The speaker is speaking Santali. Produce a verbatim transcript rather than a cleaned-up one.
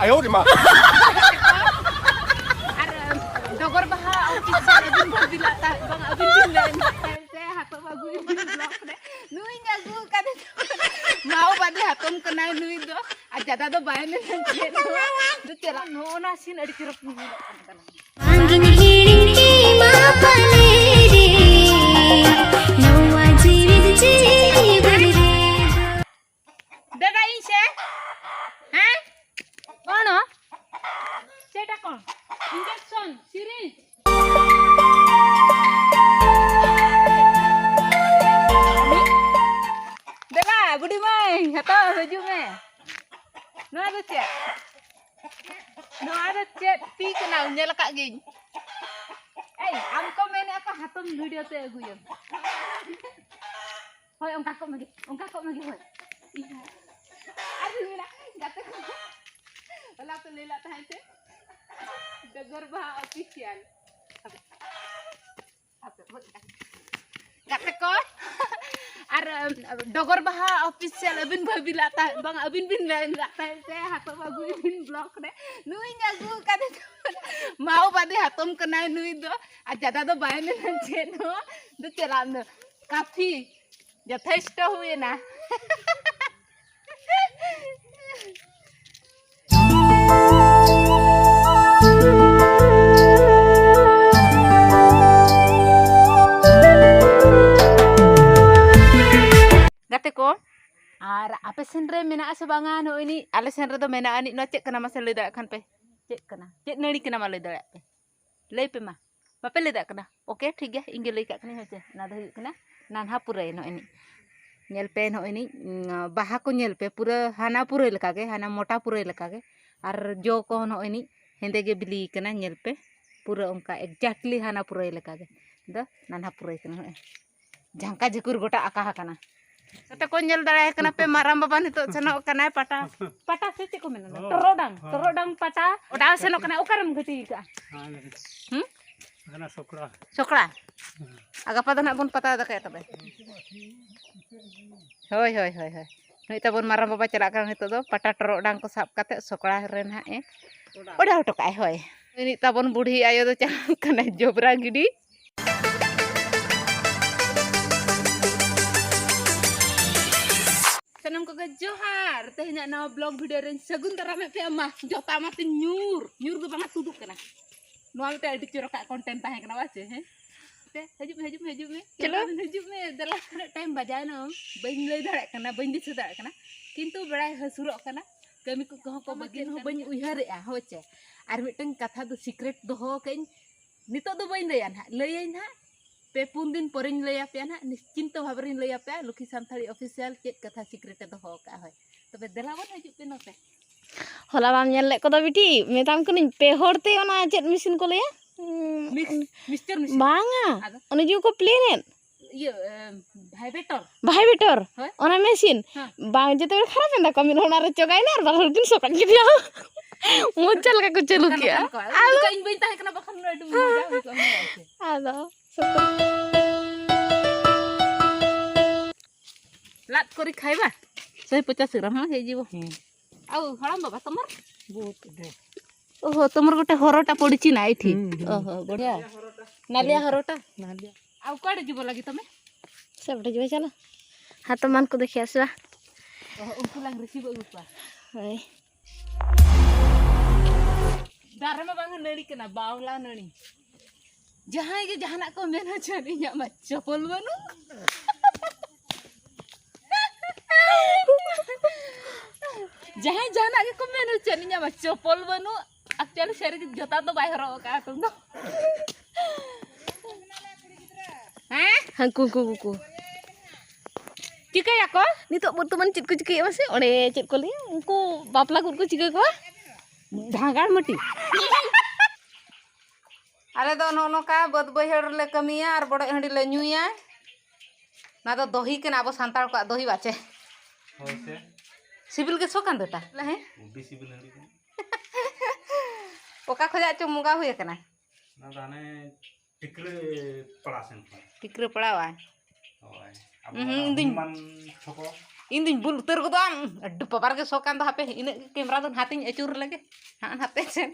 ᱟᱭᱳ ᱨᱮ ᱢᱟ᱾ ᱟᱨ ᱰᱚᱜᱚᱨ ᱵᱟᱦᱟ ᱚᱯᱷᱤᱥᱤᱭᱟᱞ ᱟᱹᱵᱤᱱ ᱵᱷᱟᱹᱵᱤ ᱞᱟᱜ ᱛᱟᱦᱮᱸᱫ, ᱵᱟᱝ ᱟᱹᱵᱤᱱ ᱵᱤᱱ ᱞᱟᱹᱭ ᱞᱟᱜ ᱛᱟᱦᱮᱸᱫ ᱥᱮ ᱦᱟᱛᱚᱢ ᱟᱹᱜᱩᱭ ᱵᱤᱱ ᱵᱞᱚᱠ ᱨᱮ᱾ ᱱᱩᱭ ᱟᱹᱜᱩ ᱠᱟᱫᱮ ᱫᱚ ᱢᱟᱣ ᱵᱟᱫᱮ ᱦᱟᱛᱚᱢ ᱠᱟᱱᱟᱭ ᱱᱩᱭ ᱫᱚ, ᱟᱨ ᱡᱟᱫᱟ ᱫᱚ ᱵᱟᱭ ᱢᱮᱱᱟ ᱪᱮᱫ ᱦᱚᱸ᱾ ᱫᱩ ᱪᱟᱞᱟᱜ ᱱᱚᱜᱼᱚ ᱱᱟ ᱥᱤᱱ ᱟᱹᱰᱤ ᱪᱚᱨᱚᱠ ᱧᱮᱞᱚᱜ ᱠᱟᱱ ᱛᱟᱞᱟᱝᱟ᱾ ᱵᱟᱝᱤᱧ ᱦᱤᱲᱤᱧ ᱠᱮᱢᱟ ᱯᱟᱞᱮ ᱨᱮ, ᱱᱚᱣᱟ ᱡᱤᱣᱤᱫ ᱡᱤᱵᱚᱱ ᱨᱮ᱾ ᱫᱟᱫᱟ, ᱤᱧ ᱥᱮ? ᱦᱮᱸ? ᱠᱚᱱᱚ? ᱪᱮᱴᱟ ᱠᱚᱱ? Injection, syringe? ᱫᱟᱫᱟ, ᱵᱩᱰᱤ ᱢᱟᱹᱭ, ᱦᱟᱛᱟᱣ ᱦᱤᱡᱩᱜ ᱢᱮ᱾ ᱱᱚᱣᱟ ᱫᱚ ᱪᱮᱫ? ᱱᱚᱣᱟ ᱫᱚ ᱪᱮᱫ ᱛᱤ ᱠᱟᱱᱟ? ᱧᱮᱞ ᱟᱠᱟᱫ ᱜᱤᱧ᱾ ᱮᱭ, ᱟᱢ ᱠᱚ ᱢᱮᱱᱮᱫ ᱠᱚ ᱦᱟᱛᱚᱢ ᱵᱷᱤᱰᱤᱭᱳ ᱛᱮ ᱟᱹᱜᱩᱭᱟᱢ᱾ ᱦᱳᱭ, ᱚᱱᱠᱟ ᱠᱚᱜ ᱢᱮᱜᱮ, ᱚᱱᱠᱟ ᱠᱚᱜ ᱢᱮᱜᱮ, ᱦᱳᱭ᱾ ᱤᱧ ᱦᱚᱸ᱾ ᱟᱨ ᱤᱧ ᱢᱮᱱᱟ, ᱜᱟᱛᱮ ᱠᱚ, ᱦᱚᱞᱟ ᱠᱚ ᱞᱟᱹᱭ ᱞᱮᱫ ᱛᱟᱦᱮᱸᱫ ᱛᱮ, ᱰᱚᱜᱚᱨ ᱵᱟᱦᱟ ᱚᱯᱷᱤᱥᱤᱭᱟᱞ᱾ ᱜᱟᱛᱮ ᱠᱚ, ᱟᱨ ᱰᱚᱜᱚᱨ ᱵᱟᱦᱟ ᱚᱯᱷᱤᱥᱤᱭᱟᱞ ᱟᱹᱵᱤᱱ ᱵᱷᱟᱹᱵᱤ ᱞᱟᱜ ᱛᱟᱦᱮᱸᱫ, ᱵᱟᱝ ᱟᱹᱵᱤᱱ ᱵᱤᱱ ᱞᱟᱹᱭ ᱞᱟᱜ ᱛᱟᱦᱮᱸᱫ ᱥᱮ ᱦᱟᱛᱚᱢ ᱟᱹᱜᱩᱭ ᱵᱤᱱ ᱵᱞᱚᱠ ᱨᱮ, ᱱᱩᱭ ᱟᱹᱜᱩ ᱠᱟᱫᱮ ᱫᱚ ᱢᱟᱣ ᱵᱟᱫᱮ ᱦᱟᱛᱚᱢ ᱠᱟᱱᱟᱭ ᱱᱩᱭ ᱫᱚ, ᱟᱨ ᱡᱟᱫᱟ ᱫᱚ ᱵᱟᱭ ᱢᱮᱱᱟ ᱪᱮᱫ ᱦᱚᱸ, ᱫᱩ ᱪᱟᱞᱟᱜ ᱢᱮ ᱠᱟᱯᱷᱤ᱾ ᱡᱚᱛᱷᱮᱥᱴᱚ ᱦᱩᱭᱮᱱᱟ᱾ ᱜᱟᱛᱮ ᱠᱚ, ᱟᱨ ᱟᱯᱮ ᱥᱮᱱ ᱨᱮ ᱢᱮᱱᱟᱜᱼᱟ ᱥᱮ ᱵᱟᱝᱟ ᱱᱚᱜᱼᱚᱭ ᱱᱤᱡ? ᱟᱞᱮ ᱥᱮᱱ ᱨᱮᱫᱚ ᱢᱮᱱᱟᱜᱼᱟ ᱱᱤᱡ᱾ ᱱᱚᱣᱟ ᱪᱮᱫ ᱠᱟᱱᱟ ᱢᱟᱥᱮ ᱞᱟᱹᱭ ᱫᱟᱲᱮᱭᱟᱜ ᱠᱷᱟᱱ ᱯᱮ? ᱪᱮᱫ ᱠᱟᱱᱟ? ᱪᱮᱫ ᱱᱟᱹᱲᱤ ᱠᱟᱱᱟ ᱢᱟ ᱞᱟᱹᱭ ᱫᱟᱲᱮᱭᱟᱜ ᱯᱮ? ᱞᱟᱹᱭ ᱯᱮ ᱢᱟ᱾ ᱵᱟᱯᱮ ᱞᱟᱹᱭ ᱫᱟᱲᱮᱭᱟᱜ ᱠᱟᱱᱟ? ᱳᱠᱮ, ᱴᱷᱤᱠ ᱜᱮᱭᱟ, ᱤᱧ ᱜᱮ ᱞᱟᱹᱭ ᱠᱟᱜ ᱠᱟᱹᱱᱟᱹᱧ᱾ ᱦᱮᱸ ᱪᱮ, ᱚᱱᱟ ᱫᱚ ᱦᱩᱭᱩᱜ ᱠᱟᱱᱟ ᱱᱟᱱᱦᱟ ᱯᱩᱨᱟᱹᱭ᱾ ᱱᱚᱜᱼᱚᱭ ᱱᱤᱡ ᱧᱮᱞ ᱯᱮ, ᱱᱚᱜᱼᱚᱭ ᱱᱤᱡ ᱵᱟᱦᱟ ᱠᱚ ᱧᱮᱞ ᱯᱮ, ᱯᱩᱨᱟᱹ ᱦᱟᱱᱟ ᱯᱩᱨᱟᱹᱭ ᱞᱮᱠᱟᱜᱮ, ᱦᱟᱱᱟ ᱢᱚᱴᱟ ᱯᱩᱨᱟᱹᱭ ᱞᱮᱠᱟᱜᱮ᱾ ᱟᱨ ᱡᱚ ᱠᱚᱦᱚᱸ ᱱᱚᱜᱼᱚᱭ ᱱᱤᱡ ᱦᱮᱸᱫᱮ ᱜᱮ ᱵᱤᱞᱤ ᱠᱟᱱᱟ, ᱧᱮᱞ ᱯᱮ, ᱯᱩᱨᱟᱹ ᱚᱱᱠᱟ ᱮᱠᱡᱮᱠᱴᱞᱤ ᱦᱟᱱᱟ ᱯᱩᱨᱟᱹᱭ ᱞᱮᱠᱟᱜᱮ᱾ ᱫᱚ ᱱᱟᱱᱦᱟ ᱯᱩᱨᱟᱹᱭ ᱠᱟᱱᱟ ᱱᱚᱜᱼᱚᱭ᱾ ᱡᱷᱟᱝᱠᱟ ᱡᱷᱤᱠᱩᱨ ᱜᱚᱴᱟ ᱟᱠᱟ ᱟᱠᱟᱱᱟ᱾ ᱜᱟᱛᱮ ᱠᱚ ᱧᱮᱞ ᱫᱟᱲᱮᱭᱟᱭ ᱠᱟᱱᱟ ᱯᱮ, ᱢᱟᱨᱟᱝ ᱵᱟᱵᱟ ᱱᱤᱛᱚᱜ ᱥᱮᱱᱚᱜ ᱠᱟᱱᱟᱭ ᱯᱟᱴᱟ, ᱯᱟᱴᱟ ᱥᱮ ᱪᱮᱫ ᱠᱚ ᱢᱮᱱᱟ? ᱦᱚᱸ, ᱴᱚᱨᱚᱰᱟᱝ, ᱦᱚᱸ᱾ ᱴᱚᱨᱚᱰᱟᱝ ᱯᱟᱴᱟ ᱚᱰᱟᱣ ᱥᱮᱱᱚᱜ ᱠᱟᱱᱟᱭ᱾ ᱚᱠᱟᱨᱮᱢ ᱜᱷᱟᱹᱴᱤ ᱠᱟᱜᱼᱟ? ᱦᱮᱸ᱾ ᱦᱩᱸ? ᱚᱱᱟ ᱥᱚᱠᱲᱟ᱾ ᱥᱚᱠᱲᱟ? ᱦᱮᱸ᱾ ᱟᱨ ᱜᱟᱯᱟ ᱫᱚ ᱱᱟᱜ ᱵᱚᱱ ᱯᱟᱛᱟ ᱫᱟᱠᱟᱭᱟ ᱛᱚᱵᱮ᱾ ᱦᱳᱭ, ᱦᱳᱭ, ᱦᱳᱭ, ᱦᱳᱭ᱾ ᱱᱩᱭ ᱛᱟᱵᱚᱱ ᱢᱟᱨᱟᱝ ᱵᱟᱵᱟ ᱪᱟᱞᱟᱜ ᱠᱟᱱᱟ ᱱᱤᱛᱚᱜ ᱫᱚ ᱯᱟᱴᱟ ᱴᱚᱨᱚᱰᱟᱝ ᱠᱚ ᱥᱟᱵ ᱠᱟᱛᱮ ᱥᱚᱠᱲᱟ ᱨᱮ ᱱᱟᱦᱟᱜ ᱮ ᱚᱰᱟᱣ ᱦᱚᱴᱚ ᱠᱟᱜᱼᱟᱭ᱾ ᱦᱳᱭ, ᱱᱩᱭ ᱛᱟᱵᱚᱱ ᱵᱩᱰᱷᱤ ᱟᱭᱳ ᱫᱚ ᱪᱟᱞᱟᱜ ᱠᱟᱱᱟᱭ ᱡᱚᱵᱽᱨᱟ ᱜᱤᱰᱤ᱾ ᱥᱟᱱᱟᱢ ᱠᱚᱜᱮ ᱡᱚᱦᱟᱨ᱾ ᱛᱮᱦᱮᱧᱟᱜ ᱱᱟᱣᱟ ᱵᱞᱚᱜ ᱵᱷᱤᱰᱤᱭᱳ ᱨᱮᱧ ᱥᱟᱹᱜᱩᱱ ᱫᱟᱨᱟᱢᱮᱫ ᱯᱮᱭᱟ᱾ ᱢᱟ, ᱡᱚᱛᱟ ᱢᱟᱛᱤᱧ ᱧᱩᱨ, ᱧᱩᱨ ᱫᱚ ᱵᱟᱝᱟ, ᱛᱩᱫᱩᱜ ᱠᱟᱱᱟ᱾ ᱱᱚᱣᱟ ᱢᱤᱫᱴᱮᱱ ᱟᱹᱰᱤ ᱪᱚᱨᱚᱠᱟᱜ ᱠᱚᱱᱴᱮᱱᱴ ᱛᱟᱦᱮᱸ ᱠᱟᱱᱟ, ᱵᱟᱪᱮ? ᱦᱮᱸ, ᱛᱮ, ᱦᱤᱡᱩᱜ ᱢᱮ, ᱦᱤᱡᱩᱜ ᱢᱮ, ᱦᱤᱡᱩᱜ ᱢᱮ᱾ ᱪᱚᱞᱚ᱾ ᱡᱚᱛᱟ ᱫᱤᱱ ᱦᱤᱡᱩᱜ ᱢᱮ, ᱫᱮᱞᱟ᱾ ᱛᱤᱱᱟᱹᱜ ᱴᱟᱭᱤᱢ ᱵᱟᱡᱟᱣ ᱮᱱᱟ ᱵᱟᱹᱧ ᱞᱟᱹᱭ ᱫᱟᱲᱮᱭᱟᱜ ᱠᱟᱱᱟ, ᱵᱟᱹᱧ ᱫᱤᱥᱟᱹ ᱫᱟᱲᱮᱭᱟᱜ ᱠᱟᱱᱟ, ᱠᱤᱱᱛᱩ ᱵᱮᱲᱟᱭ ᱦᱟᱹᱥᱩᱨᱚᱜ ᱠᱟᱱᱟ᱾ ᱠᱟᱹᱢᱤ ᱠᱚ ᱠᱚᱦᱚᱸ ᱠᱚ ᱵᱟᱹᱜᱤ ᱦᱚᱸ ᱵᱟᱹᱧ ᱩᱭᱦᱟᱹᱨᱮᱜᱼᱟ, ᱦᱳᱭ ᱪᱮ᱾ ᱟᱨ ᱢᱤᱫᱴᱟᱝ ᱠᱟᱛᱷᱟ ᱫᱚ ᱥᱤᱠᱨᱮᱴ ᱫᱚᱦᱚ ᱠᱟᱜ ᱟᱹᱧ, ᱱᱤᱛᱚᱜ ᱫᱚ ᱵᱟᱹᱧ ᱞᱟᱹᱭᱟ ᱱᱟᱦᱟᱜ, ᱞᱟᱹᱭᱟᱹᱧ ᱱᱟᱦᱟᱜ ᱯᱮ ᱯᱩᱱ ᱫᱤᱱ ᱯᱚᱨᱮᱧ ᱞᱟᱹᱭ ᱟᱯᱮᱭᱟ ᱱᱟᱦᱟᱜ, ᱱᱤᱥᱪᱤᱱᱛᱚ ᱵᱷᱟᱵᱮ ᱨᱤᱧ ᱞᱟᱹᱭ ᱟᱯᱮᱭᱟ᱾ ᱞᱩᱠᱷᱤ ᱥᱟᱱᱛᱟᱲᱤ ᱚᱯᱷᱤᱥᱤᱭᱟᱞ ᱪᱮᱫ ᱠᱟᱛᱷᱟ ᱥᱤᱠᱨᱮᱴ ᱮ ᱫᱚᱦᱚ ᱟᱠᱟᱫᱼᱟ, ᱦᱳᱭ᱾ ᱛᱚᱵᱮ ᱫᱮᱞᱟ ᱵᱚᱱ ᱦᱤᱡᱩᱜ ᱯᱮ ᱱᱚᱛᱮ᱾ ᱦᱚᱞᱟ ᱵᱟᱢ ᱧᱮᱞ ᱞᱮᱫ ᱠᱚᱫᱚ ᱵᱤᱴᱤ? ᱢᱮᱛᱟᱢ ᱠᱟᱹᱱᱟᱹᱧ ᱯᱮ ᱦᱚᱲ ᱛᱮ ᱚᱱᱟ ᱪᱮᱫ ᱢᱮᱥᱤᱱ ᱠᱚ ᱞᱟᱹᱭᱟ? ᱩᱸ, ᱢᱤᱠᱥ-, ᱢᱤᱠᱥᱪᱟᱨ ᱢᱮᱥᱤᱱ᱾ ᱵᱟᱝᱟ, ᱟᱫᱚ? ᱚᱱᱮ ᱡᱮ ᱠᱚ ᱯᱞᱮᱱ ᱮᱫ᱾ ᱤᱭᱟᱹ, ᱮ, ᱵᱷᱟᱭᱵᱮᱴᱚᱨ᱾ ᱵᱷᱟᱭᱵᱮᱴᱚᱨ? ᱦᱳᱭ᱾ ᱚᱱᱟ ᱢᱮᱥᱤᱱ? ᱦᱮᱸ᱾ ᱵᱟᱝ, ᱡᱮᱛᱮ ᱦᱚᱲ ᱠᱷᱟᱨᱟᱯ ᱮᱱ ᱛᱟᱠᱚᱣᱟ, ᱢᱤᱫ ᱦᱚᱲ ᱚᱱᱟ ᱨᱮ ᱪᱚᱜᱟᱭᱮᱱᱟ ᱟᱨ ᱵᱟᱨ ᱦᱚᱲ ᱠᱤᱱ ᱥᱚᱠᱟᱡ ᱠᱮᱫᱮᱭᱟ᱾ ᱢᱚᱡᱟ ᱞᱮᱠᱟ ᱠᱚ ᱪᱟᱹᱞᱩ ᱚᱱᱠᱟᱱ ᱠᱮᱜᱼᱟ᱾ ᱚᱱᱠᱟᱱ ᱠᱚ᱾ ᱟᱫᱚ ᱟᱫᱚ ᱤᱧ ᱵᱟᱹᱧ ᱛᱟᱦᱮᱸ ᱠᱟᱱᱟ, ᱵᱟᱠᱷᱟᱱ ᱟᱹᱰᱤ ᱢᱚᱡᱟ ᱦᱩᱭ ᱠᱚᱜᱼᱟ, ᱦᱩᱭ ᱠᱚᱜᱼᱟ ᱥᱮ᱾ ᱟᱫᱚ ᱥᱚᱠᱟᱡ᱾ ᱞᱟᱫ ᱠᱚᱨᱤ ᱠᱷᱟᱭᱵᱟ? ᱥᱚᱭ ᱯᱚᱪᱟᱥ ᱜᱨᱟᱢ, ᱦᱮᱸ, ᱦᱮᱡ ᱡᱤᱵᱚ᱾ ᱦᱮᱸ᱾ ᱟᱣ, ᱦᱟᱲᱟᱢ ᱵᱟᱵᱟ ᱛᱟᱢᱟᱨ? ᱵᱚᱦᱩᱛ ᱰᱷᱮᱨ᱾ ᱳᱦᱳ, ᱛᱟᱢᱟᱨ ᱜᱚᱴᱮ ᱦᱚᱨᱚᱴᱟ ᱯᱚᱲᱤᱪᱤ ᱱᱟ ᱮᱴᱷᱤ? ᱦᱩᱸ, ᱦᱩᱸ᱾ ᱳᱦᱳ, ᱵᱚᱲᱤᱭᱟ᱾ ᱱᱟᱞᱤᱭᱟ ᱦᱚᱨᱚᱴᱟ? ᱱᱟᱞᱤᱭᱟ᱾ ᱟᱣ, ᱚᱠᱟᱲᱮ ᱡᱤᱵᱚ ᱞᱟᱹᱜᱤᱫ ᱛᱟᱢᱮ? ᱥᱮ ᱵᱟᱴᱟ ᱡᱤᱵᱚ ᱪᱟᱞᱟ᱾ ᱦᱟᱛᱚ ᱢᱟᱱ ᱠᱚ ᱫᱮᱠᱷᱮ ᱟᱥᱮ ᱵᱟ? ᱳᱦᱳ, ᱩᱱᱠᱩ ᱞᱟᱝ ᱨᱤᱥᱤᱵᱷ ᱟᱹᱜᱩ ᱠᱚᱣᱟ᱾ ᱦᱳᱭ᱾ ᱫᱟᱨᱮ ᱢᱟ ᱵᱟᱝ ᱱᱟᱹᱲᱤ ᱠᱟᱱᱟ, ᱵᱟᱣᱞᱟ ᱱᱟᱹᱲᱤ᱾ ᱡᱟᱦᱟᱸᱭ ᱜᱮ ᱡᱟᱦᱟᱱᱟᱜ ᱠᱚ ᱢᱮᱱ ᱦᱚᱪᱚᱱ, ᱤᱧᱟᱹᱜ ᱢᱟ ᱪᱚᱯᱚᱞ ᱵᱟᱹᱱᱩᱜ᱾ ᱡᱟᱦᱟᱸᱭ ᱡᱟᱦᱟᱱᱟᱜ ᱜᱮᱠᱚ ᱢᱮᱱ ᱦᱚᱪᱚᱱ, ᱤᱧᱟᱹᱜ ᱢᱟ ᱪᱚᱯᱚᱞ ᱵᱟᱹᱱᱩᱜ᱾ Actually ᱥᱟᱹᱨᱤ ᱜᱮ ᱡᱚᱛᱟ ᱫᱚ ᱵᱟᱭ ᱦᱚᱨᱚᱜ ᱟᱠᱟᱫᱼᱟ ᱛᱚ᱾ ᱦᱮᱸ? ᱦᱟᱹᱱᱠᱩ, ᱩᱱᱠᱩ, ᱩᱱᱠᱩ᱾ ᱪᱤᱠᱟᱹᱭᱟᱠᱚ? ᱱᱤᱛᱚᱜ ᱵᱚᱨᱛᱚᱢᱟᱱ ᱪᱮᱫ ᱠᱚ ᱪᱤᱠᱟᱹᱭᱮᱫᱼᱟ ᱢᱟᱥᱮ? ᱚᱸᱰᱮ ᱪᱮᱫ ᱠᱚ ᱞᱟᱹᱭᱟ? ᱩᱱᱠᱩ ᱵᱟᱯᱞᱟ ᱠᱚ ᱪᱤᱠᱟᱹ ᱠᱚᱣᱟ? ᱫᱷᱟᱸᱜᱟᱲ ᱢᱟᱹᱴᱤ᱾ ᱟᱞᱮ ᱫᱚ ᱱᱚᱜᱼᱚ ᱱᱚᱝᱠᱟ ᱵᱟᱹᱫᱽ ᱵᱟᱹᱭᱦᱟᱹᱲ ᱨᱮᱞᱮ ᱠᱟᱹᱢᱤᱭᱟ ᱟᱨ ᱵᱚᱰᱚᱡ ᱦᱟᱺᱰᱤ ᱞᱮ ᱧᱩᱭᱟ᱾ ᱚᱱᱟ ᱫᱚ ᱫᱚᱦᱤ ᱠᱟᱱᱟ, ᱟᱵᱚ ᱥᱟᱱᱛᱟᱲ ᱠᱚᱣᱟᱜ ᱫᱚᱦᱤ, ᱵᱟᱪᱮ? ᱦᱳᱭ ᱥᱮ᱾ ᱥᱤᱵᱤᱞ ᱜᱮ ᱥᱚ ᱠᱟᱱ ᱫᱚ ᱮᱴᱟ, ᱦᱮᱸ? ᱟᱹᱰᱤ ᱥᱤᱵᱤᱞ ᱦᱟᱺᱰᱤ ᱠᱟᱱᱟ᱾ ᱚᱠᱟ ᱠᱷᱚᱱᱟᱜ ᱪᱚ ᱢᱚᱸᱜᱟ ᱦᱩᱭ ᱟᱠᱟᱱᱟ? ᱚᱱᱟ ᱫᱚ ᱦᱟᱱᱮ ᱴᱤᱠᱨᱟᱹ ᱯᱟᱲᱟ ᱥᱮᱱ ᱠᱷᱚᱱ᱾ ᱴᱤᱠᱨᱟᱹ ᱯᱟᱲᱟ ᱵᱟᱝ? ᱦᱳᱭ᱾ ᱟᱵᱚ ᱦᱩᱸ, ᱚᱱᱟ ᱤᱧ ᱫᱩᱧ ᱦᱚᱱᱩᱢᱟᱱ ᱪᱷᱚᱠᱚ᱾ ᱤᱧ ᱫᱩᱧ ᱵᱩᱞ ᱩᱛᱟᱹᱨ ᱜᱚᱫᱚᱜᱼᱟ᱾ ᱟᱹᱰᱤ ᱯᱟᱣᱟᱨ ᱜᱮ ᱥᱚ ᱠᱟᱱ ᱫᱚ᱾ ᱦᱟᱯᱮ, ᱤᱱᱟᱹᱜ ᱜᱮ ᱠᱮᱢᱨᱟ ᱫᱚ ᱱᱟᱦᱟᱛᱤᱧ ᱟᱹᱪᱩᱨ ᱞᱮᱜᱮ᱾ ᱦᱟᱸᱜ ᱱᱟᱛᱮ ᱥᱮᱱ᱾